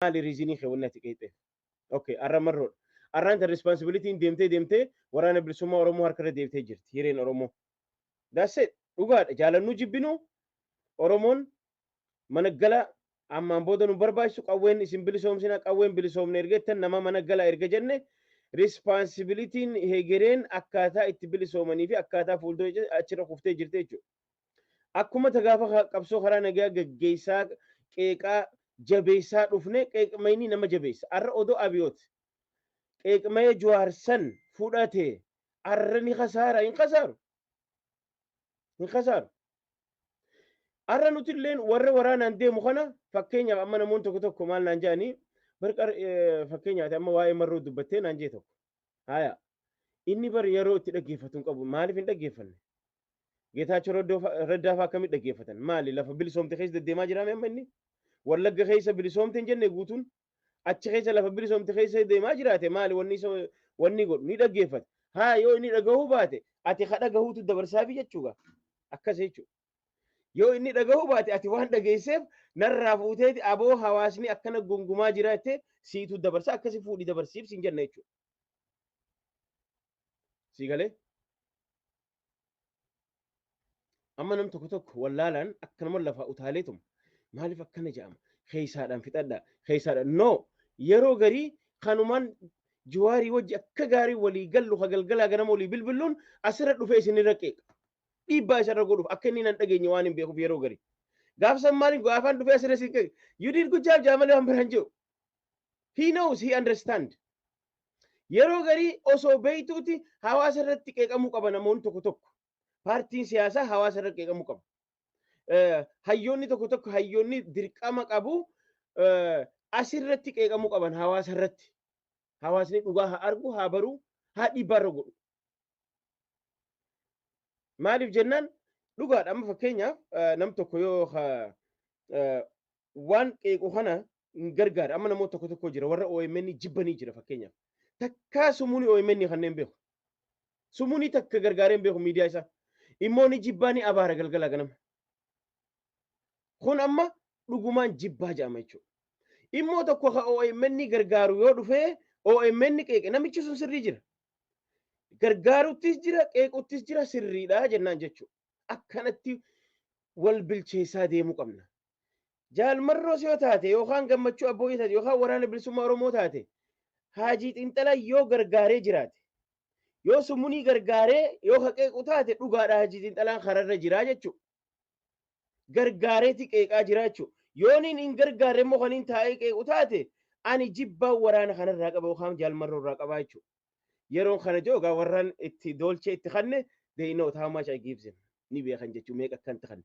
Maali reason kee wanni ati qeexxeef? Okay, arra Marroodha. Arraan tan responsibilityn deemtee deemtee Waraana Bilisummaa Oromoo harkarra deebitee jirti. Hireen Oromoo. That's it. Dhugaadha. Jaalannuu jibbinuu Oromoon mana gala ammaan booda nu barbaachisu, qawween isin bilisoomsina, qawween bilisoomne ergettan nama mana gala erga jenne, responsibilityn hegereen akkaataa itti bilisoomanii fi akkaataa fuuldura achirra kuftee jirti jechuudha. Akkuma gaafa qabsoo karaa nagaa gaggeessaa qeeqaa jabeessaa dhufne, qeeqmayni nama jabeessa. Arra odoo Abiyoot qeeqmayee Jawaarsan fudhate arra ni kasaara? Hin kasaaru. Hin kasaaru. Arra nuti illeen warra waraanaan deemu kana, fakkeenyaaf amma namoonni tokko tokko maal naan jedhanii, barqar fakkeenyaaf amma waa'ee Marroo dubbattee naan jee tokko. Haya, inni bar yeroo itti dhaggeeffatu hin qabu. Maaliif hin dhaggeeffanne? Geetaachoo Raddaa fa'aa akkamitti dhaggeeffatan? Maali, lafa bilisoomte keessa deddeemaa jiraame amma inni? Wallagga keessa bilisoomte hin jenne guutuun? Achi keessa lafa bilisoomte keessa deemaa jiraate, maali wanni godhu ni dhaggeeffata. Haa, yoo inni dhagahuu baate ati ka dhagahuutu dabarsaafi jechuudha. Akkas jechuudha. Yoo inni dhagahuu baate ati waan dhageesseef narraa fuuteeti aboo hawaasni akkana gungumaa jira jettee siitu dabarsa, akkasi fuudhi dabarsiif siin jenna jechuudha. Sii galee? Amma nam tokko tokko wallaalaan akkanuma lafaa utaaleetuma maaliif akkana jedhama, keessaadhaan fixadha, keessaadhaan no. Yeroo garii kanumaan Jawaarii wajji akka gaarii walii gallu, ka galgalaa ganama walii bilbiluun asirra dhufee isinirra qeeqa. Dhiibbaa isarra godhuuf akka inni nan dhageenye waan hin beekuuf yeroo garii. Gaafsan maaliif gaafaan dhufee asirra isin qeeqa? "You did good job" jaa malee waan biraan jiru. He knows, he understand. Yeroo garii osoo beeytuuti hawaasa irratti qeeqamuu qaba namoonni tokko tokko. Paartiin siyaasaa hawaasa irratti qeeqamuu qaba. Hayyoonni tokko tokko, hayyoonni dirqama qabu, asirratti qeeqamuu qaban hawaasa irratti. Hawaasni dhugaa haa argu, haa baruu, haa dhiibbaa irra godhu. Maaliif jennaan, dhugaadha, amma fakkeenyaaf nam tokko yoo waan qeequ kana hin gargaara. Amma namoota tokko tokko jira, warra OMN jibbanii jira fakkeenyaaf. Takkaa sumuuni OMN kanneen beeku. Sumuunii takka gargaaree hin beeku miidiyaa isaa. Immoo ni jibbaa, ni abaara galgala ganama. Kun amma dhugumaan jibbaa jedhama jechuudha. Immoo tokko ka OMN gargaaru yoo dhufee OMN qeeqe, namichi sun sirrii jira. Gargaaruttis jira, qeequttis jira, sirriidha jennaan jechuudha. Akkanatti wal bilcheessaa deemuu qabna. Jaalmarroos yoo taate, yookaan Gammachuu Abbooyyee taate, yookaan Waraana Bilisummaa Oromoo taate, Haajii Xinxalaa yoo gargaaree jiraate, yoo summunii gargaaree yoo ka qeequ taate, dhugaadha, Haajii Xinxalaan kararra jiraa jechuudha. Gargaareeti qeeqaa jira jechuudha. Yoo niin hin gargaarre immoo kan hin taa'ee qeequ taate, ani jibbaa waraana kanarraa qaba yookaan Jaalmarroo irraa qabaa jechuudha. Yeroon kana jiru egaa warraan itti doolchee itti kanne, they know how much I give them. Ni beekan jechuudha meeqa akkan itti kanne.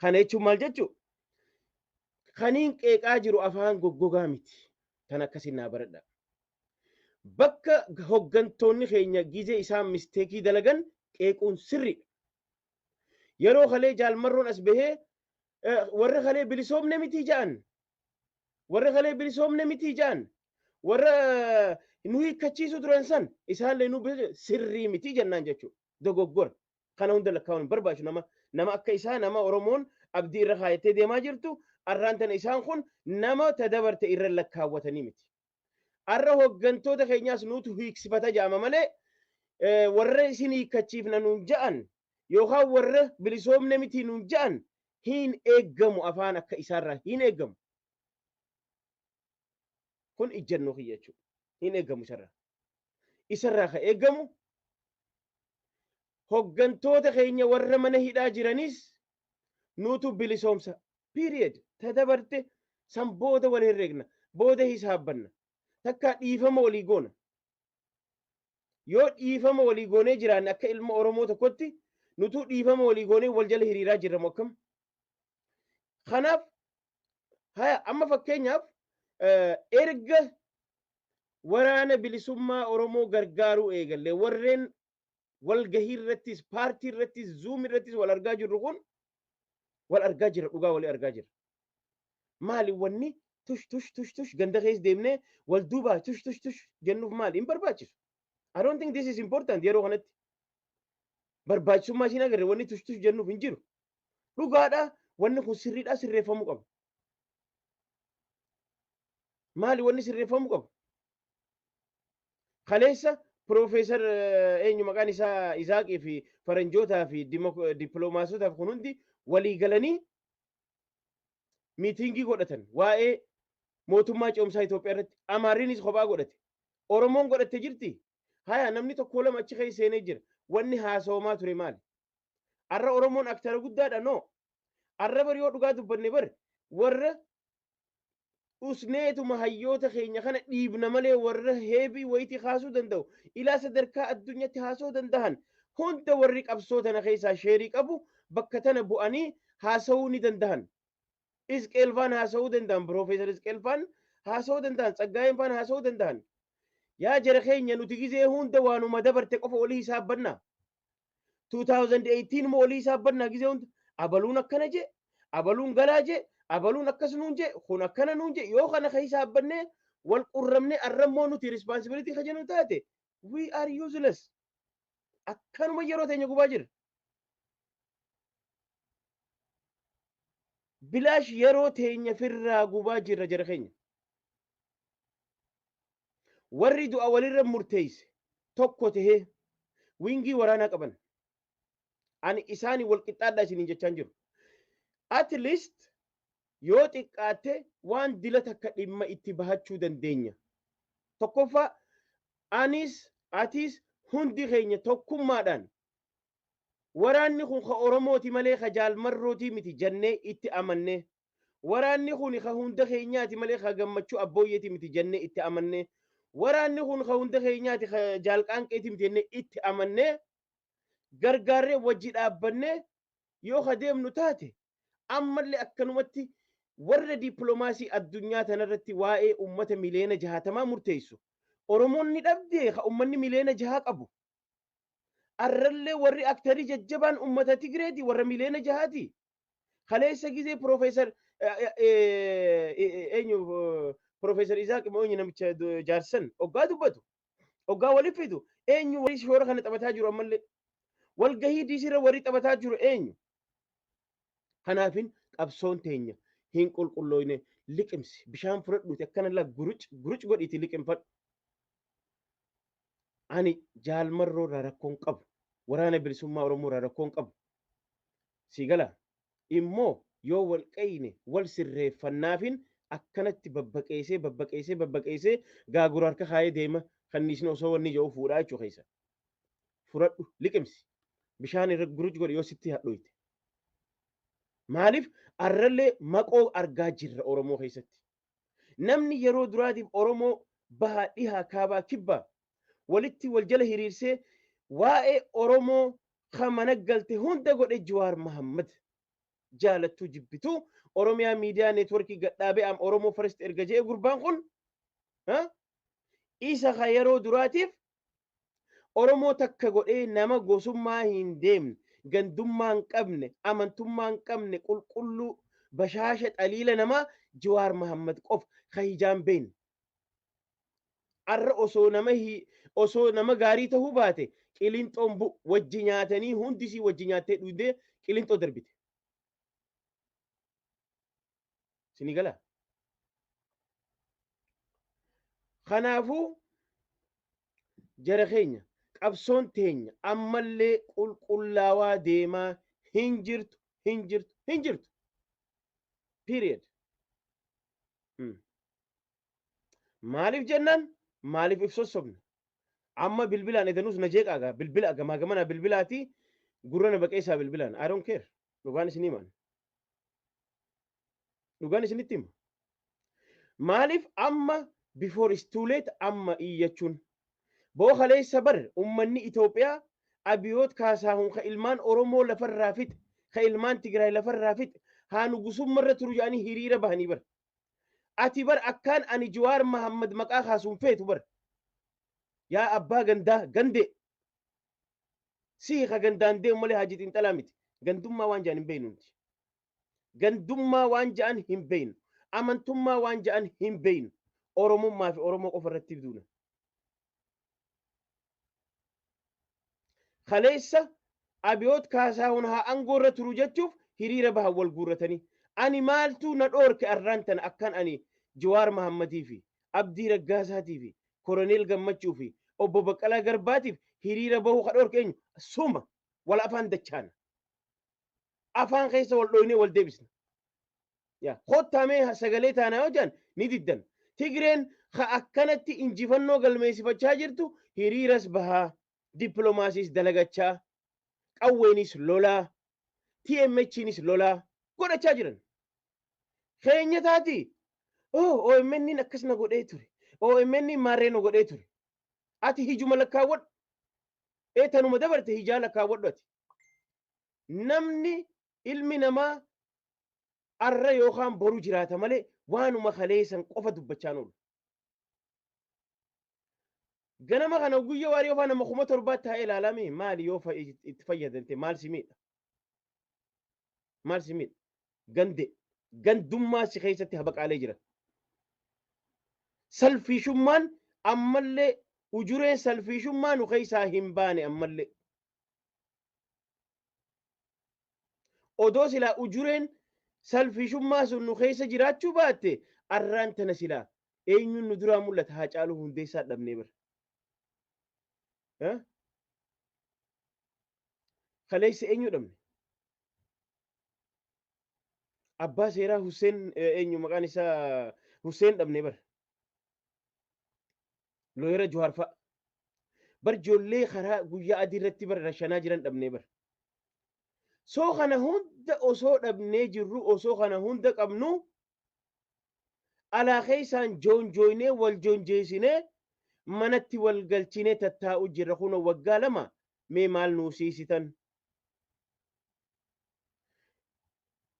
Kana jechuun maal jechuudha? Kaniin qeeqaa jiru afaan goggogaa miti. Kan akkasiin naa baradha. Bakka hoggantoonni keenya gizee isaan mistake dalagan qeequun sirriidha. Yeroo kalee Jaalmarroon as bahee warra kalee bilisoomne miti ja'an. Warra kalee bilisoomne miti ja'an. Warra nu hiikkachiisu turan san isaallee nu sirrii miti jennaan jechuudha. Dogoggora. Kana hunda lakkaa'uun hin barbaachisu. Nama akka isaa, nama Oromoon abdii irra kaayattee deemaa jirtu, arraan tana isaan kun nama tadabarte irra lakkaawwatanii miti. Arra hoggantoota keenyaas nuutu hiiksifata jedhama malee, warra isin hiikkachiifna nuun ja'an yookaan warra bilisoomne miti nuun ja'an hin eeggamu, afaan akka isaarraa hin eeggamu. Kun ijjannoo kiyya jechuudha. Hin eeggamu isarraa. Isarraa ka eeggamu hoggantoota keenya warra mana hidhaa jiranis nuutu bilisoomsa. Period. Tadabarte san booda wal herreegna. Booda hisaabbanna. Takka dhiifama walii goona. Yoo dhiifama walii goonee jiraanne, akka ilma Oromoo tokkotti nutuu dhiifama walii goonee wal jala hiriiraa jirra moo akkam? Kanaaf haya, amma fakkeenyaaf erga Waraana Bilisummaa Oromoo gargaaruu eegalle, warreen walgahii irrattis, paartii irrattis, Zoom irrattis wal argaa jirru kun wal argaa jira, dhugaa walii argaa jira. Maali wanni tush tush tush tush ganda keessa deemnee wal duubaa tush tush tush jennuuf maali? Hin barbaachisu. I don't think this is important yeroo kanatti. Barbaachisummaa isiin agarre, wanni tush tush jennuuf hin jiru. Dhugaadha, wanni kun sirriidha, sirreeffamuu qaba. Maali wanni sirreeffamuu qabu? Kaleessa Piroofeesar eenyu maqaan isaa Izaaqii fi faranjootaa fi dippiloomaasootaaf kun hundi walii galanii meeting godhatan waa'ee mootummaa ce'umsaa Itoophiyaa irratti. Amaarriinis kophaa godhate. Oromoon godhatte jirti. Haya, namni tokko lama achi keessa seenee jira. Wanni haasawamaa ture maali? Arra Oromoon actor guddaadha noo. Arra bari yoo dhugaa dubbanne bar warra usneetuma hayyoota keenya kana dhiibna malee warra heebii wayitii kaasuu danda'u, ilaa sadarkaa addunyaatti haasa'uu danda'an hunda, warri qabsoo tana keessaa share qabu bakka tana bu'anii haasa'uu ni danda'an. Isqeel faan haasa'uu danda'an, Piroofeesar Isqeel faan haasa'uu danda'an, Tsaggaayeen faan haasa'uu danda'an. Yaa jara keenya, nuti gizee hunda waanuma dabarte qofa olii hisaabbannaa. 2018 moo olii hisaabbannaa gizee hunda? Abaluun akkana jee, abaluun galaa jee, abaluun akkas nuun jee, kun akkana nuun jee. Yoo kana hisaabbannee wal qurramnee arrammoo nuti responsibility ka jennu taate, we are useless. Akkanuma yeroo teenya gubaa jira. Bilaash yeroo teenya firraa gubaa jirra, jara keenya. Warri du'a walirra murteeyse tokko tahee wing waraanaa qaban. Ani isaanii wal qixxaadhaa isiniin jechaan jiru. At least yoo xiqqaatte waan dila takka dhimma itti bahachuu dandeenya. Tokkoffaa, anis atis hundi keenya tokkummaadhaan waraanni kun ka Oromooti malee ka Jaalmarrootii miti jennee itti amannee, waraanni kun ka hunda keenyaati malee ka Gammachuu Abbooyyeeti miti jennee itti amannee, waraanni kun ka hunda keenyaati, ka Jaalqaanqeeti miti jennee itti amannee, gargaarree wajji dhaabbannee yoo ka deemnu taate, ammallee akkanumatti warra dippiloomaasii addunyaa tanarratti waa'ee ummata miliyoona 60 murteessu. Oromoonni dhabdee ka ummanni miliyoona 6 qabu. Arrallee warri actor jajjabaan ummata Tigreeti, warra miliyoona 6ti. Kaleessa gizee Piroofeesar eenyu, Piroofeesar Izaaq moo eenyu, namicha jaarsan oggaa dubbatu, oggaa waliif fidu, eenyu warri shoora kana taphataa jiru? Ammallee walgahii diisirra warri taphataa jiru eenyu? Kanaafin qabsoon teenya hin qulqullooyne. Liqimsi, bishaan fudhadhuuti akkana la guruc guruc godhiiti liqimfadhu. Ani Jaalmarroo irraa rakkoon qabu. Waraana Bilisummaa Oromoo irraa rakkoon qabu. Si gala immoo yoo wal qayne wal sirreeffannaafin akkanatti babbaqeessee babbaqeessee babbaqeessee gaagura harka kaayee deema kanniisni osoo wanni jedhu fuudhaa jechuu keessa. Fudhadhu, liqimsi. Bishaan irra guruc godhi yoo sitti hadhooyte. Maaliif arrallee maqoo argaa jirra Oromoo keessatti? Namni yeroo duraatiif Oromoo bahaa, dhihaa, kaabaa, kibbaa walitti wal jala hiriirsee waa'ee Oromoo kan mana galte hunda godhe Jawaar Mahammad. Jaalattuu jibbituu Oromiyaa Miidiyaa Network gadhaabee am Oromoo First erga jedhe gurbaan kun isa ka yeroo duraatiif Oromoo takka godhee, nama gosummaa hin deemne, gandummaa hin qabne, amantummaa hin qabne, qulqulluu bashaasha xaliila namaa Jawaar Mahammad qofa ka hijaan beekne. Arra osoo nama gaarii ta'uu baate qilinxoon bu'u wajji nyaatanii, hundisii wajji nyaattee dhugdee qilinxoo darbite. Sini gala. Kanaafuu jara keenya, qabsoon teenya ammallee qulqullaawaa deemaa hin jirtu, hin jirtu, hin jirtu. Period. Maaliif jennaan, maaliif if sossobna? Amma bilbilaan edanuus na jeeqaagaa, bilbila gamaa gamanaa bilbilaati gurra na baqeessaa bilbilaan. I don't care. Dhugaan isinii himan. Dhugaan isinitti hima. Maaliif amma before is too late amma iyyachuun? Boo kaleessa bar ummanni Itoophiyaa Abiyoot Kaasaahun ka ilmaan Oromoo lafarraa fixe, ka ilmaan Tigraay lafarraa fixe, haa nugusummarra turu jedhanii hiriira bahanii bar. Ati bar akkaan ani Jawaar Mahammad maqaa kaasuun feetu bar. Yaa abbaa gandaa gandee. Sii ka gandaan deemu malee Haaji Xiinxalaa miti. Gandummaa waan jedhan hin beeknu nuti. Gandummaa waan jedhan hin beeknu. Amantummaa waan jedhan hin beeknu. Oromummaa fi Oromoo qofa irratti duuna. Kaleessa Abiyoot Kaasaahun haa aangoo irra turu jechuuf hiriira bahan wal guurratanii. Ani maaltu na dhoorke arraan tana akkan ani Jawaar Mahammadii fi Abdii Raggaasaatii fi Koroneel Gammachuu fi obbo Baqqalaa Garbaatiif hiriira bahuu ka dhorke eenyu? Suma wal afaan dachaana. Afaan keessa wal dhoynee wal deebisna. Yaa kottaa sagalee taanaa yoo jedhan ni diddan. Tigreen ka akkanatti injifannoo galmeessifachaa jirtu hiriiras bahaa, dippiloomaasiis dalagachaa, qawweenis lolaa, TMHnis lolaa godhachaa jiran. Keenya taati. Oh, OMN akkas na godhee ture. OMN maarree na godhee ture. Ati hijuma lakkaawwadhu. Ee, tanuma dabarte hijaa lakkaawwadhu ati. Namni ilmi namaa arra yookaan boru jiraata malee waanuma kaleessan qofa dubbachaa oolu. Ganama kana guyyaa waarii yookaan nama 7,000 taa'ee ilaalame, maali yoo itti fayyadamte maal si miidha? Maal si miidha? Gande gandummaa si keessatti habaqaalee jira. Selfishummaan ammallee, ujureen selfishummaa nu keessaa hin baane ammallee. Odoo silaa ujureen selfishummaa sun nu keessa jiraachuu baatte, arraan tana silaa eenyuun nu duraa mul'ata? Haacaaluu Hundeessaa dhabnee bira. Kaleessa eenyu dhabne? Abbaa seeraa Hussein, eenyu maqaan isaa, Hussein dhabnee bara. Looyera Jawaar fa'a. Bar ijoollee karaa guyyaa adii irratti bara rashanaa jiran dhabnee bara. Soo kana hunda osoo dhabnee jirru, osoo kana hunda qabnu, alaa keessaan joonjooynee wal joonjeessinee manatti wal galchinee tattaa'u jirra kunoo waggaa 2. Mee maal nuu siisitan?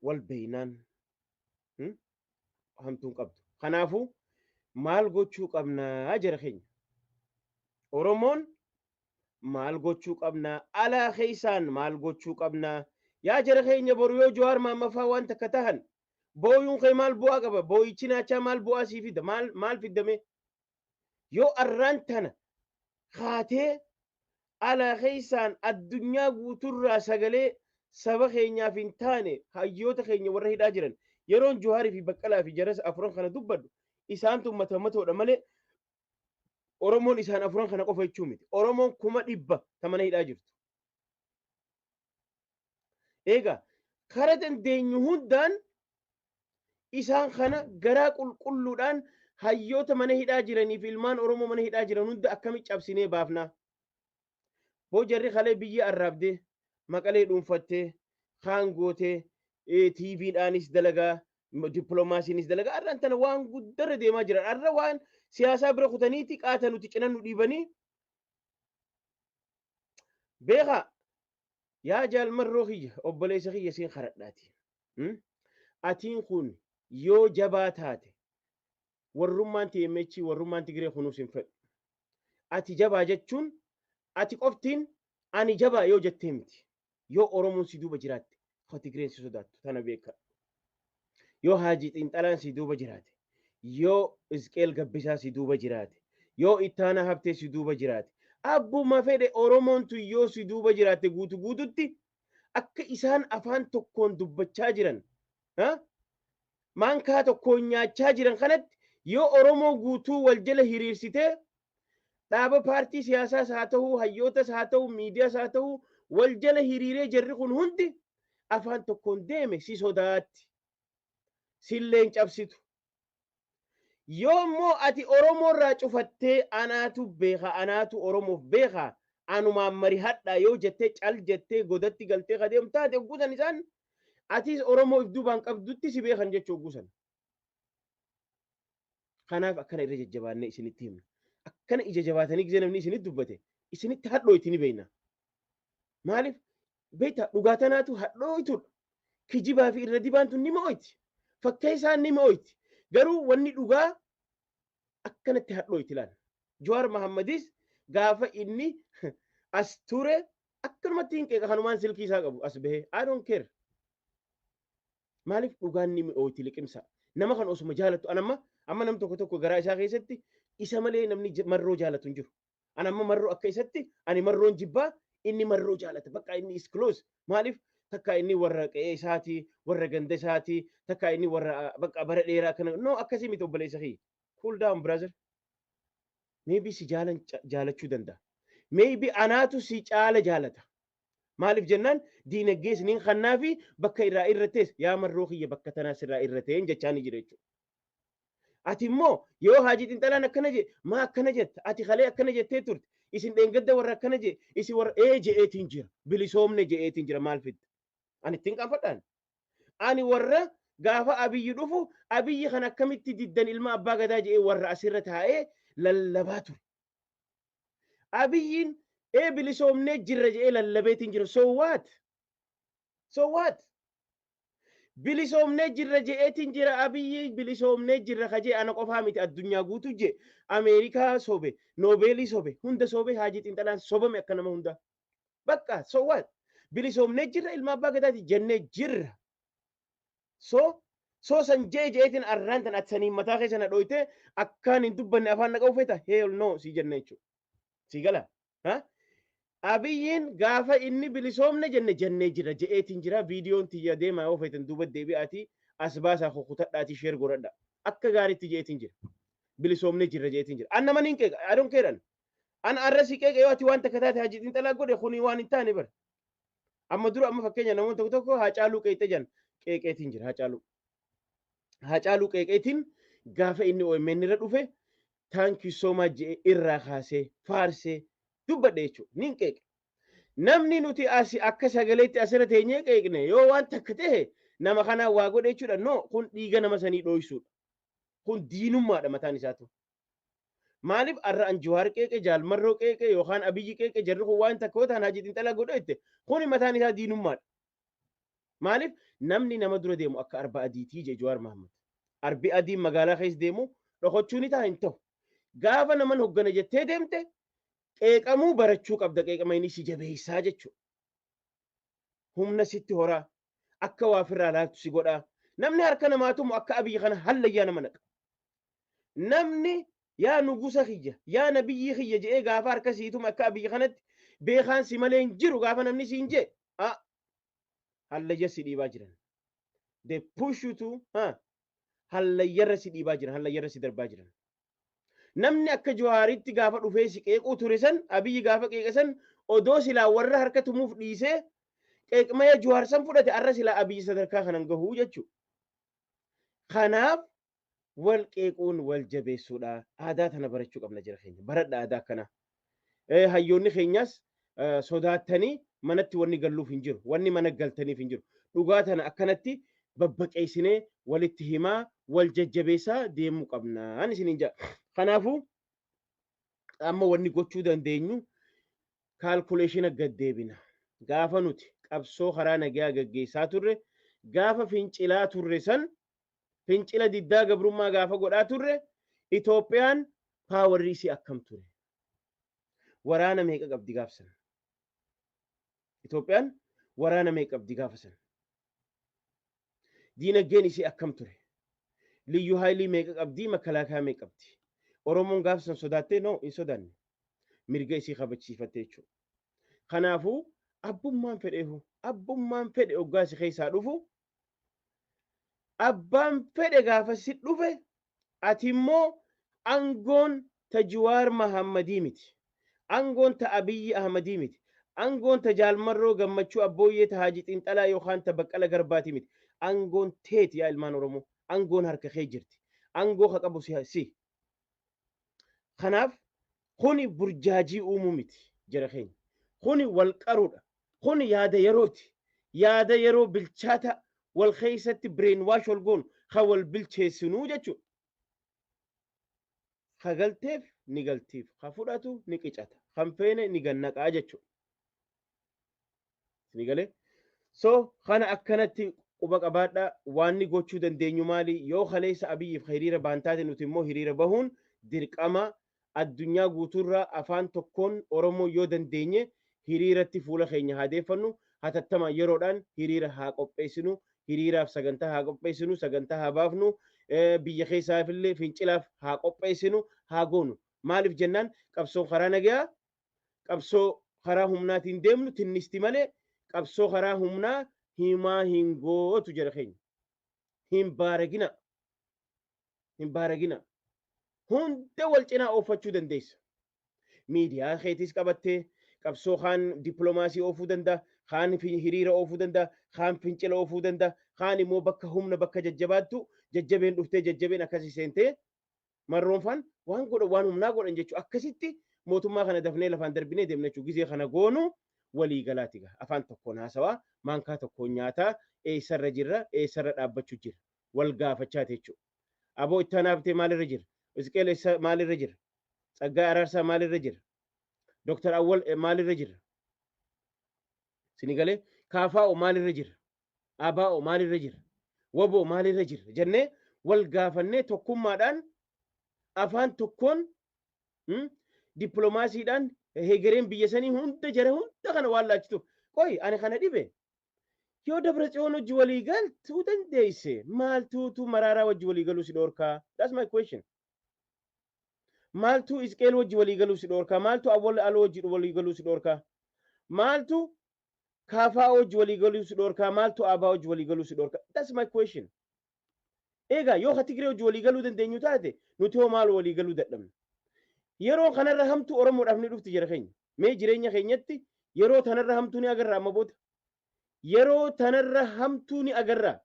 Wal beeynaan hamtuun qabdu. Kanaafuu maal gochuu qabnaa jara keenya? Oromoon maal gochuu qabnaa? Alaa keessaan maal gochuu qabnaa? Yaa jara keenya, boru yoo Jawaar Maammaffaa waan takka tahan booyuun kee maal bu'aa qaba? Booyichi naachaa maal bu'aa sii fida? Maal maal fiddame? Yoo arraan tana kaatee alaa keessaan addunyaa guuturraa sagalee saba keenyaaf hin taane, hayyoota keenya warra hidhaa jiran, yeroon Jawaarii fi Baqqalaa fi jaras afuran kana dubbadhu, isaantu ummata matoodha malee Oromoon isaan afuran kana qofa jechuu miti. Oromoon 100,000 ta mana hidhaa jirtu. Egaa kara dandeenyu hundaan isaan kana garaa qulqulluudhaan hayyoota mana hidhaa jiranii fi ilmaan Oromoo mana hidhaa jiran hunda akkami cabsinee baafnaa? Boo jarri kalee biyya arraabdee, Maqalee dhuunfattee, kaan gootee, TVdhaanis dalagaa, dippiloomaasiinis dalagaa, har'aan tana waan guddarra deemaa jiran. Har'a waan siyaasaa bira kutaniiti qaata nuti cinan nu dhiibanii. Beekaa, yaa jaalmarroo kiyya, obboleessa kiyya, siin karadhaati. Atiin kun yoo jabaa taate, warrummaan TMH, warrummaan Tigree kunuus hin fedhu. Ati jabaa jechuun ati qoftiin ani jabaa yoo jettee miti. Yoo Oromoon si duuba jiraatte, ka Tigreen si sodaattu tana beeka. Yoo Haajii Xiinxalaan si duuba jiraate, yoo Isqeel Gabbisaa si duuba jiraate, yoo Ittaanaa Habtee si duuba jiraate, abbuma fedhe Oromoon tun yoo si duuba jiraatte guutu guututti, akka isaan afaan tokkoon dubbachaa jiran, maankaa tokkoon nyaachaa jiran kanatti, yoo Oromoo guutuu wal jala hiriirsitee, dhaaba paartii siyaasaas haa ta'uu, hayyootas haa ta'uu, miidiyaas haa ta'uu, wal jala hiriiree jarri kun hundi afaan tokkoon deeme, si sodaatti. Silleen cabsitu. Yoo immoo ati Oromoo irraa cufattee, anaatu beeka, anaatu Oromoof beeka, anumaan mari hadhaa yoo jettee, cal jettee godatti galtee kadeemu taate, ogguusan isaan atis Oromoo if duubaan qabdutti si beekan jechuu ogguusan. Kanaaf akkana irra jajjabaannee isinitti himna. Akkana ija jabaatanii gisee namni isinitti dubbate isinitti hadhooyti ni beekna. Maaliif beektaa? Dhugaa tanaatu hadhooytudha. Kijibaa fi irra dibaan tun ni mo'oyti. Fakkeessaan ni mo'oyti. Garuu wanni dhugaa akkanatti hadhooyti laal. Jawaar Mahammadis gaafa inni as ture akkanumatti hin qeeqa, kanumaan silkii isaa qabu as bahee. I don't care. Maaliif? Dhugaan ni mi'ooti, liqimsa. Nama kan osuma jaalattu, an amma nam tokko tokko garaa isaa keessatti isa malee namni Marroo jaalatu hin jiru. An amma Marroo akka isatti, ani Marroon jibbaa, inni Marroo jaalata. Bakka inni is close. Maaliif? Takka inni warra qe'ee isaatii, warra ganda isaatii, takka inni warra bakka bara dheeraa kana. No, akkasii miti, obboleessa kiyya. Cool down, brother. Maybe si jaalan jaalachuu danda'a. Maybe anaatu si caala jaalata. Maaliif jennaan, diinagdee isiniin kannaa fi bakka irraa irratees yaa Marroo kiyya, bakka tanaas irraa irrateen jechaa ni jira jechuudha. Ati immoo yoo Haajii Xinxalaan akkana jedhe, maa akkana jetta? Ati kalee akkana jettee turte, isin dheengadda warra akkana jedhe, isin warra ee je'eetiin jira, bilisoomne je'eetiin jira, maal fidda? Ani ittiin qaanfadhaan. Ani warra gaafa Abiyyi dhufu, Abiyyi kan akkamitti diddan ilma abbaa gadaa je'ee warra asirra taa'ee lallabaa ture. Abiyyiin ee bilisoomnee jirra je'ee lallabeetiin jira. So what? So what? Bilisoomnee jirra je'eetiin jira. Abiyyi bilisoomnee jirra ka jee ana qofaa miti, addunyaa guutuu jee. Ameerikaa sobe, Noobeelii sobe, hunda sobe. Haajii Xinxalaan sobame akka nama hundaa. Bakka so what? Bilisoomnee jirra, ilma abbaa gadaati jennee jirra. So san jee jeetiin arraan tan ati saniin mataa keessa na dhoyte akkaan hin dubbanne afaan na qabu feeta? Hell no si jenne jechuudha. Si gala? Ha? Abiyyiin gaafa inni bilisoomne jenne jennee jira je'eetiin jira. Viidiyoon tiyya deemaa yoo feetan duuba deebi'aatii as baasaa, kukutadhaatii share godhadha. Akka gaariitti je'eetiin jira. Bilisoomne jirra je'eetiin jira. An nama niin qeeqa. I don't care. An arra si qeeqa yoo ati waan takka taate Hajii Xinxalaa godhe, kuni waan hin taane bara. Amma dura, amma fakkeenya, namoonni tokko tokko Haacaaluu qeeqxe jan, qeeqeetiin jira Haacaaluu. Haacaaluu qeeqeetiin gaafa inni OMN irra dhufe, "Thank you so much" jedhee irraa kaasee faarsee dubbadhe jechuudha. Nin qeeqe. Namni nuti as akka sagaleetti asirra teenyee qeeqne yoo waan takka ta'e nama kanaa waa godhe jechuudha. No, kun dhiiga nama sanii dhoysuudha. Kun diinummaadha mataan isaatu. Maaliif arra an Jawaar qeeqe, Jaalmarroo qeeqe yookaan Abiyyi qeeqe, jarri kun waan takka yoo ta'an Hajii Xinxalaa godhe jette, kuni mataan isaa diinummaadha. Maaliif namni nama dura deemu akka arba adiitii jee Jawaar Mahammad. Arbi adiin magaalaa keessa deemu dhokachuu ni ta'a? Hin ta'u. Gaafa naman hoggana jettee deemte qeeqamuu barachuu qabda, qeeqama inni si jabeessaa jechuudha. Humna sitti horaa, akka waa ofirraa laaltu si godhaa. Namni harka namaatumu akka Abiyyi kana hallayyaa nama naqa. Namni yaa nugusa kiyya, yaa nabiyyii kiyya jedhee gaafa harka siituma akka Abiyyi kanatti beekaan si malee hin jiru gaafa namni siin jee hallayya si dhiibaa jiran. They push you to hallayyarra si dhiibaa jiran, hallayyarra si darbaa jiran. Namni akka Jawaaritti gaafa dhufee si qeequu ture san, Abiyyi gaafa qeeqe san odoo silaa warra harka tumuuf dhiisee qeeqmaya Jawaar san fudhate, arra silaa Abiyyi sadarkaa kanan gahuu jechuudha. Kanaaf wal qeequun wal jabeessuudha. Aadaa tana barachuu qabna jira keenya. Baradha aadaa akkanaa. Hayyoonni keenyas sodaattanii manatti wanni galluuf hin jiru. Wanni mana galtaniif hin jiru. Dhugaa tana akkanatti babbaqeessinee walitti himaa, wal jajjabeessaa deemuu qabnaan isiniin jedha. Kanaafuu amma wanni gochuu dandeenyu calculation gad deebina. Gaafa nuti qabsoo karaa nagayaa gaggeessaa turre, gaafa fincilaa turre san, fincila diddaa gabrummaa gaafa godhaa turre, Itoophiyaan powerri isii akkam ture? Waraana meeqa qabdi gaafsan? Itoophiyaan waraana meeqa qabdi gaafa san? Diinagdeen isii akkam ture? Liyyuu haayilii meeqa qabdi? Makalaakaa meeqa qabdi? Oromoon gaafa san sodaattee? No, hin sodaanne. Mirga isii kabachiifatte jechuudha. Kanaafuu abbummaan fedheehu, abbummaan fedhe hoggaa si keessaa dhufu, abbaan fedhe gaafa si dhufe, ati immoo angoon ta Jawaar Mahammadii miti. Angoon ta Abiyyi Ahmadii miti. Angoon ta Jaalmarroo Gammachuu Abbooyyee, ta Haaji Xinxalaa yookaan ta Baqqala Garbaatii miti. Angoon teeti, yaa ilmaan Oromoo. Angoon harka kee jirti. Angoo ka qabu si. Kanaaf kuni burjaajii uumuu miti jara keenya. Kuni wal qaruudha. Kuni yaada yerooti. Yaada yeroo bilchaata wal keessatti brain wash wal goonu kan wal bilcheessinuu jechuudha. Ka galteef ni galtiif, ka fudhatu ni qicata, kan feene ni gannaqaa jechuudha. Ni galee? So kana akkanatti quba qabaadha. Waan ni gochuu dandeenyu maali? Yoo kaleessa Abiyyiif hiriira baan taate, nuti immoo hiriira bahuun dirqama. Addunyaa guutuurraa afaan tokkoon Oromoo yoo dandeenye hiriiratti fuula keenya haa deeffannu. Hatattamaan yeroodhaan hiriira haa qopheessinu, hiriiraaf sagantaa haa qopheessinu, sagantaa haa baafnu, biyya keessaafillee fincilaaf haa qopheessinu, haa goonu. Maaliif jennaan, qabsoon karaa nagayaa qabsoo karaa humnaatiin deemnu tinnisti malee qabsoo karaa humnaa himaa hin gootu jedha keenya. Hin baaragina. Hin baaragina. Hunda wal cinaa oofachuu dandeessa. Miidiyaa keetis qabattee qabsoo kaan dippiloomaasii oofuu danda'a, kaan hiriira oofuu danda'a, kaan fincila oofuu danda'a, kaan immoo bakka humna bakka jajjabaattu jajjabeen dhuftee jajjabeen akkasii seentee marroonfaan waan godhan waan humnaa godhan jechuudha. Akkasitti mootummaa kana dafnee lafaan darbinee deemna jechuudha. Gizee kana goonu walii galaati gaa. Afaan tokkoon haasawaa, maankaa tokkoon nyaataa, eessarra jirra, eessarra dhaabbachuu jira. Wal gaafachaa jechuudha. Aboo itti aanaa bitee maalirra jira? Isqeel maalirra jira? Tsaggaa Araarsaa maalirra jira? Dooktar Awwal maalirra jira? Sinigalee Kaafaa'o maalirra jira? Abaa'o maalirra jira? Waboo maalirra jira? Jennee wal gaafannee tokkummaadhaan afaan tokkoon dippiloomaasiidhaan hegereen biyya sanii hunda jara hunda kana waan laachituuf. Qoy ani kana dhibe. Yoo Dabra Tsiyoon wajji walii galtuu dandeesse maaltuutu Maraaraa wajji walii galuu si dhoorkaa? That's my question. Maaltu Isqeel wajji walii galuu si dhoorkaa? Maaltu Awwal Aloo wajji walii galuu si dhoorkaa? Maaltu Kaafaa wajji walii galuu si dhoorkaa? Maaltu Abaa wajji walii galuu si dhoorkaa? That's my question. Egaa yoo ka Tigree wajji walii galuu dandeenyu taate nuti hoo maal walii galuu dadhabna? Yeroo kanarra hamtuu Oromoodhaaf ni dhufti jira keenya. Mee jireenya keenyatti yeroo tanarra hamtuu ni agarra amma booda. Yeroo tanarra hamtuu ni agarra.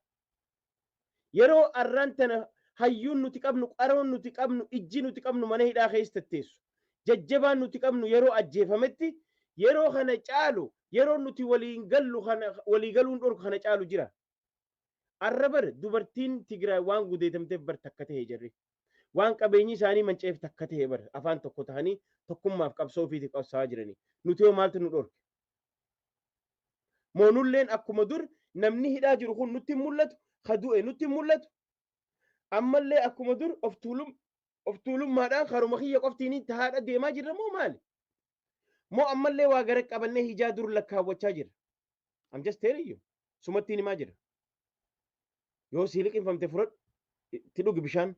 Yeroo arraan tana hayyuun nuti qabnu, qaroon nuti qabnu, ijji nuti qabnu mana hidhaa keessa tetteessu. Jajjabaan nuti qabnu yeroo ajjeefametti yeroo kana caalu yeroo nuti waliin gallu kana walii galuun dhorku kana caalu jira. Arra bar dubartiin Tigraay waan gudeetamteef bar takka ta'e jirri. Waan qabeenyi isaanii manca'eef takka ta'e bar afaan tokko ta'anii tokkummaaf qabsoo ofiitiif qabsaa'aa jiranii. Nuti hoo maaltu nu dhorke? Moonulleen akkuma dur namni hidhaa jiru kun nutti hin mul'atu, ka du'e nutti hin mul'atu. Ammallee akkuma dur of tuulummaadhaan karuma kiyya qoftiin tahaadha deemaa jirra moo maali? Moo ammallee waa gara qabannee hijaa dur lakkaawwachaa jirra? I'm just telling you. Sumattiin himaa jira. Yoo sii liqinfamte fudhadhu itti dhugi bishaan.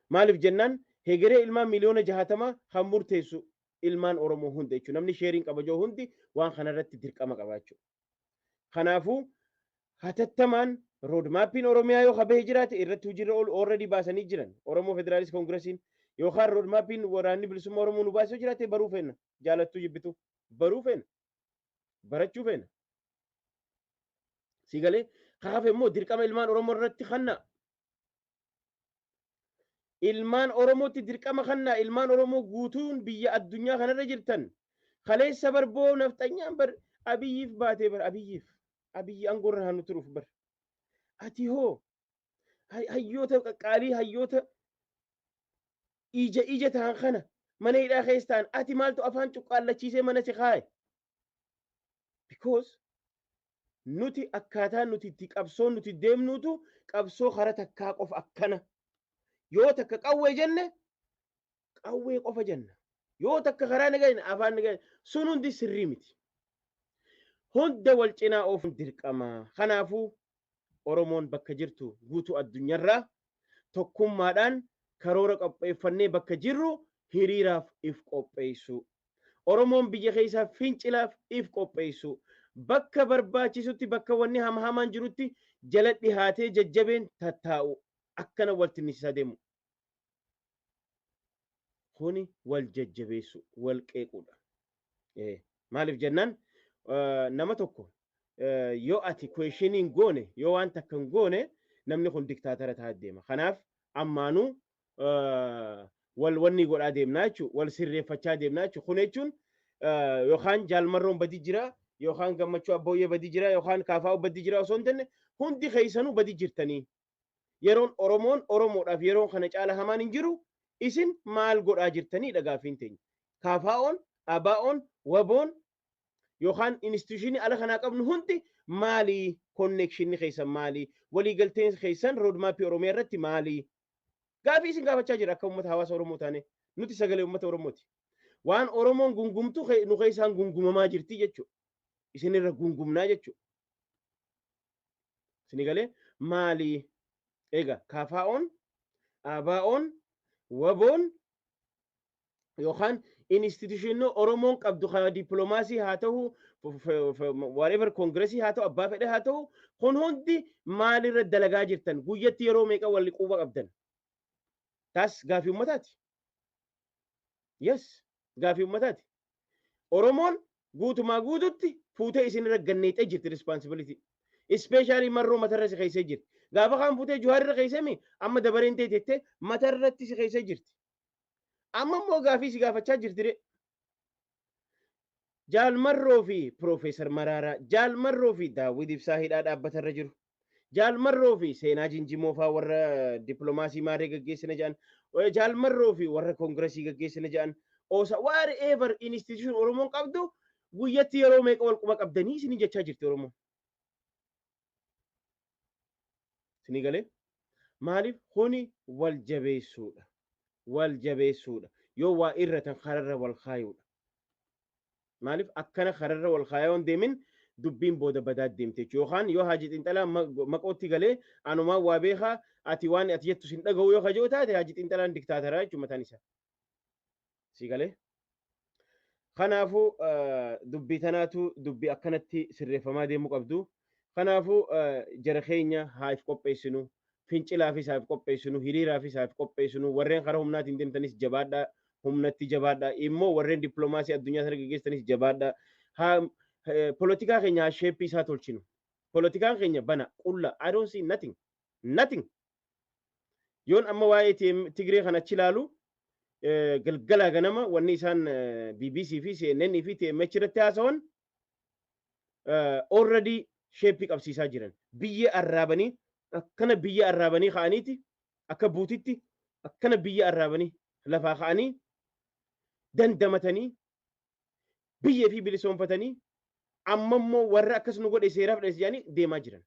Maaliif jennaan hegeree ilmaan miliyoona 60 kan murteessu ilmaan Oromoo hunda jechuudha. Namni sheeriin qabajoo hundi waan kanarratti dirqama qaba jechuudha. Kanaafuu hatattamaan roadmapiin Oromiyaa yoo kabee jiraate irratti hojiirra oolu already baasanii jiran. Oromoo Federalist Congressiin yookaan roadmapiin waraanni bilisummaa Oromoo nu baasee jiraate baruu feena. Jaalattuu jibbitu baruu feena. Barachuu feena. Si galee kaafe immoo dirqama ilmaan Oromoo irratti kanna. Ilmaan Oromootti dirqama kanna. Ilmaan Oromoo guutuun biyya addunyaa kanarra jirtan. Kaleessa barboo nafxanyaan bar Abiyyiif baatee bar Abiyyiif. Abiyyi aangoorra haa nu turuuf bar. Ati hoo hayyoota qaqqaalii hayyoota ija ija ta'an kana mana hidhaa keessa ta'an ati maaltu afaan cuqqaallachiisee mana si kaaye? Because nuti akkaataa nuti itti qabsoo nuti deemnuutu qabsoo kara takkaa qofa akkana. Yoo takka qawwee jenne qawwee qofa jenna. Yoo takka karaa nagaa afaan nagaa sun hundi sirrii miti. Hunda wal cinaa oofuun dirqama. Kanaafuu Oromoon bakka jirtu guutuu addunyaarraa tokkummaadhaan karoora qopheeffannee bakka jirru hiriiraaf if qopheessu. Oromoon biyya keessaa fincilaaf if qopheessu. Bakka barbaachisutti bakka wanni hamaan jirutti jala dhihaatee jajjabeen tattaa'u. Akkana wal tinnisisaa deemu. Kuni wal jajjabeessu, wal qeequudha. Maaliif jennaan nama tokko yoo ati questioniin goone yoo waan takka hin goone namni kun diktaatara ta'aa deema. Kanaaf ammaanuu wal wanni godhaa deemnaa jechuudha. Wal sirreeffachaa deemnaa jechuudha. Kun jechuun yookaan jaalmarroon badii jira yookaan gammachuu abbooyyee badii jira yookaan kaafaa badii jira osoo hin taane hundi keessanuu badii jirtanii. Yeroon Oromoon Oromoodhaaf yeroon kana caala hamaan hin jiru isin maal godhaa jirtanii gaaffiin teenya. Kaafaa'oon, abaa'oon, waboon yookaan institutionii ala kanaa qabnu hundi maali? Connectionni keessan maali? Waliigalteen keessan roadmapii Oromiyaa irratti maali? Gaafii isin gaafachaa jira akka uummata hawaasa Oromoo taane nuti sagalee uummata Oromooti. Waan Oromoon gungumtu nu keessaan gungumamaa jirti jechuudha. Isinirra gungumnaa jechuudha. Isin galee maali? Egaa kaafaa'oon, abaa'oon, waboon yookaan institutionii Oromoon qabdu kana dippiloomaasii haa ta'u, whatever congressii haa ta'u, abbaa fedhe haa ta'u, kun hundi maalirra dalagaa jirtan? Guyyatti yeroo meeqa walli quba qabdan? Taas gaafii ummataati. Yes, gaafii ummataati. Oromoon guutumaa guututti fuutee isin irra ganneexee jirti responsibility. Especially Marroo matarra si keessee jirti. Gaafa kaan fuutee Juhaar irra keessee mi amma dabareen ta'e jettee matarratti si keessee jirti. Amma immoo gaafii si gaafachaa jirti re. Jaalmarroo fi Piroofeesar Maraaraa, Jaalmarroo fi Daawwid Ibsaa hidhaa dhaabbatarra jiru. Jaalmarroo fi Seenaa Jinjimoo fa'aa warra dippiloomaasii maaree gaggeessina jedhan, Jaalmarroo fi warra koongiresii gaggeessina jedhan, oosa whatever institution Oromoon qabdu guyyatti yeroo meeqa wal quba qabdanii isinii jechaa jirti Oromoon. Isinii galee? Maaliif kuni wal jabeessuudha. Wal jabeessuudha. Yoo waa irratan kararra wal kaayuudha. Maaliif akkana kararra wal kaayaa waan deemin dubbiin booda badaa deemte jechuudha. Yookaan yoo Haaji Xiinxalaa maqootti galee anumaan waa beekaa ati waan ati jettu sin dhaga'u yoo kajoo taate Haaji Xiinxalaan diktaataraa jechuudha mataan isaa. Si galee? Kanaafuu dubbii tanaatu dubbii akkanatti sirreeffamaa deemuu qabdu. Kanaafuu jara keenya haa if qopheessinu. Fincilaafis haa if qopheessinu. Hiriiraafis haa if qopheessinu. Warreen karaa humnaatiin deemtanis jabaadhaa. Humnatti jabaadhaa. Immoo warreen dippiloomaasii addunyaa sana gaggeessanis jabaadhaa. Haa polotikaa keenya haa shape isaa tolchinu. Polotikaan keenya bana qulla. I don't see nothing. Nothing. Yoon amma waa'ee Tigree kana achi ilaalu galgalaa ganama wanni isaan BBC fi CNN fi TMH irratti haasawan already shape qabsiisaa jiran. Biyya arraabanii akkana biyya arraabanii ka'aniiti akka buutitti akkana biyya arraabanii lafaa ka'anii dandamatanii biyya fi bilisoomfatanii amma immoo warra akkas nu godhe seeraaf dheesse jedhanii deemaa jiran.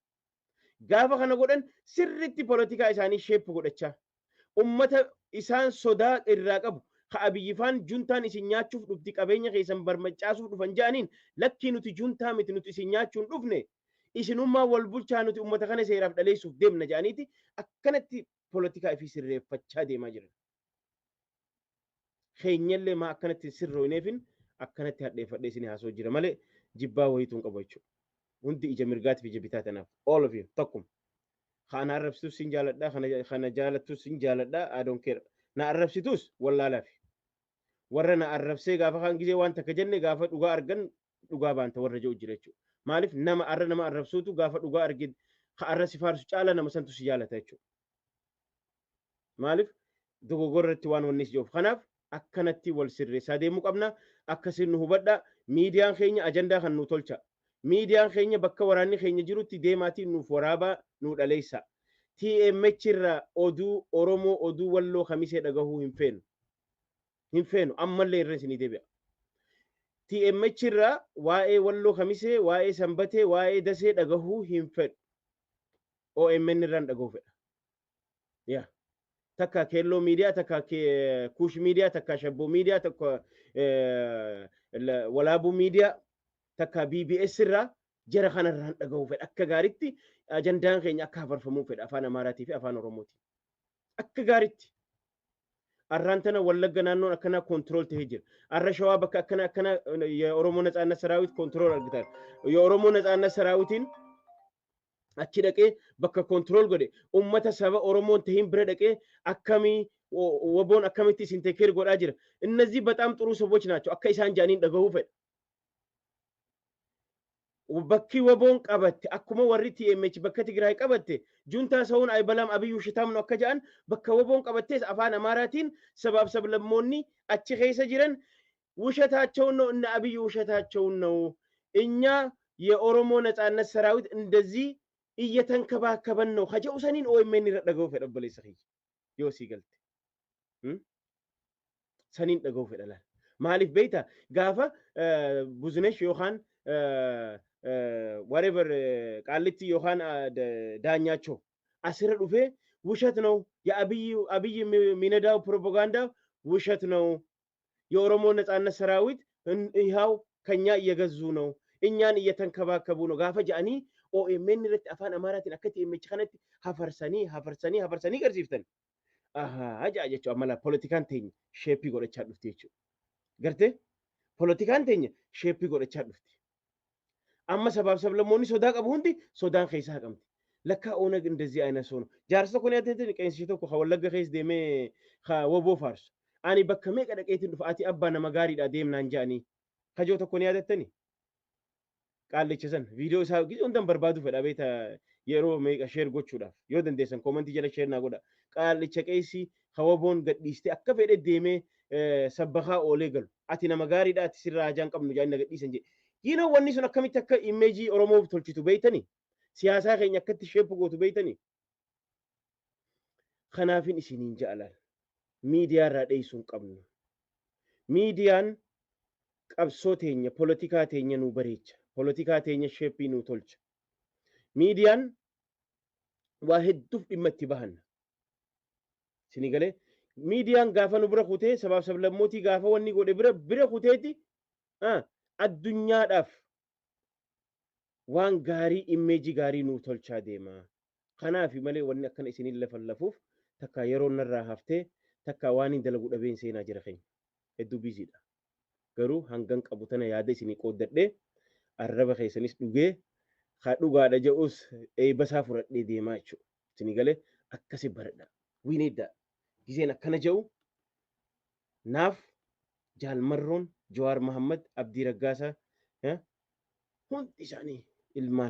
Gaafa kana godhan sirriitti polotikaa isaanii shape godhachaa ummata isaan sodaa irraa qabu ka Abiyyifaan juntaan isin nyaachuuf dhufti qabeenya keessan barmacaasuuf dhufan jedhaniin lakkii nuti juntaa miti nuti isin nyaachuun dhufne isinummaa wal bulchaa nuti ummata kana seeraaf dhaleessuuf deemna jedhaniiti akkanatti polotikaa ifii sirreeffachaa deemaa jiran. Keenyallee maa akkanatti sirrooyneefin akkanatti hadheeffadhee isin haasoo jira malee jibbaa wayituu hin qabu jechuudha. Hundi ija mirgaatiif ija bitaa tanaaf. All of you tokkuma. Kana arrabsitus sin jaaladha, kana jaalattus sin jaaladha, I don't care. Na arrabsitus wallaalaafi. Warra na arrabsee gaafa kaan gizee waan takka jenne gaafa dhugaa argan dhugaa baanta warra jiru jira jechuudha. Maaliif nama arra nama arrabsuutu gaafa dhugaa arge ka arra si faarsu caala nama santu si jaalata jechuudha. Maaliif dogoggorratti waan wanni si jiruuf. Kanaaf akkanatti wal sirreessaa deemuu qabna. Akkasiin nu hubadha. Miidiyaan keenya ajandaa kan nu tolcha. Miidiyaan keenya bakka waraanni keenya jirutti deemaatiin nuuf waraabaa nu dhaleessa. TMH irraa oduu Oromoo oduu Walloo Kamisee dhagahuu hin feenu. Hin feenu ammallee irra isinii deebi'a. TMH irraa waa'ee Walloo Kamisee, waa'ee Sanbatee, waa'ee Dasee dhagahuu hin fedhu. OMN irraan dhagahuu fedha. Yaa. Takka Keelloo Miidiyaa, takka Kuush Miidiyaa, takka Shabboo Miidiyaa, takka Walaabuu Miidiyaa, takka BBS irraa jara kanarraan dhagahuu fedha. Akka gaaritti ajandaan keenya akka hafarfamuu fedha afaan Amaaraatii fi afaan Oromootiin. Akka gaaritti. Arraan tana Wallagga naannoon akkanaa control ta'ee jira. Arra Shawaa bakka akkana akkana Oromoo Natsaannat Saraawit control argitan. Oromoo Natsaannat Saraawitiin achi dhaqee bakka control godhe ummata saba Oromoon tahin bira dhaqee akkamii waboon akkamitti isin take care godhaa jira. እነዚህ በጣም ጥሩ ሰዎች ናቸው. Akka isaan jedhaniin dhagahuu fedha. Bakki waboon qabatte akkuma warri TMH bakka Tigraay qabatte juntaa sa'uun aybalam Abiyyu ውሸታም ነው akka jedhan bakka waboon qabattes afaan Amaaraatiin sabaaf sablammoonni achi keessa jiran ውሸታቸውን ነው እነ አብይ ውሸታቸውን ነው እኛ የኦሮሞ ነጻነት ሰራዊት እንደዚህ እየተንከባከበን ነው ከጀኡ ሰኒን OMN irra dhaga'uu fedha obboleessa kiyya yoo sii galte saniin dhaga'uu fedha laal maaliif beeyta gaafa Buzinesh yookaan whatever Qaallitti yookaan Daanyaachoo asirra dhufee ውሸት ነው የአብይ አብይ የሚነዳው ፕሮፓጋንዳ ውሸት ነው የኦሮሞ ነጻነት ሰራዊት ይኸው ከኛ እየገዙ ነው እኛን እየተንከባከቡ ነው gaafa jedhanii OMN irratti afaan Amaaraatiin akka TMH kanatti hafarsanii hafarsanii hafarsanii garsiiftan. Ahaa ja'a jechuudha amala poolitikaan teenya shape godhachaa dhufti jechuudha. Gartee poolitikaan teenya shape godhachaa dhufti. Amma sabaaf sablammoonni sodaa qabu hundi sodaan keessaa haqamti. Lakkaa ONEG እንደዚህ አይነት ሰው ነው. Jaarsa tokko ni adda qeensi tokko ka Wallagga keessa deemee ka WBO faarsu. Ani bakka meeqa dhaqeetiin dhufa, ati abbaa nama gaariidha, deemnaan ja'anii. Kajoo tokko ni yaadattani? Qaallicha san viidiyoo isaa gizee hundan barbaadu fedha beeta, yeroo meeqa share gochuudhaaf yoo dandeessan comment jala share naa godha. Qaallicha qeessi ka WBOn gadhiistee akka fedhe deemee sabbakaa oolee galu. Ati nama gaariidha, ati sirraa hajaan qabnu jaanii na gadhiisan jedhe. Yinoo wanni sun akkamitti akka image Oromoof tolchitu beeytani? Siyaasaa keenya akkatti shape gootu beeytani? Kanaafin isiniin ja'alaal. Miidiyaa irraa dheessuu hin qabnu. Miidiyaan qabsoo teenya, polotikaa teenya nuu bareecha. Polotikaa teenya shape nuu tolcha. Miidiyaan waa hedduuf dhimma itti bahanna. Isinii galee, miidiyaan gaafa nu bira kutee sabaaf sablammootii gaafa wanni godhe bira kuteeti addunyaadhaaf waan gaarii, image gaarii nuu tolchaa deema. Kanaaf malee wanni akkana isiniin lafa lafuuf takka yeroo narraa haftee takka waan hin dalagu dhabeen seenaa jira keenya. Hedduu busy dha. Garuu hangan qabu tana yaada isinii qooddadhee, arraba keessanis dhugee, haa dhugaadha jedhus eebbasaa fudhadhee deemaa jechuudha. Isinii galee, akkasi baradha. We need that. Gizeen akkana jedhu naaf Jaalmarroon, Jawaar Mahammad, Abdii Raggaasaa, hundi isaanii ilmaan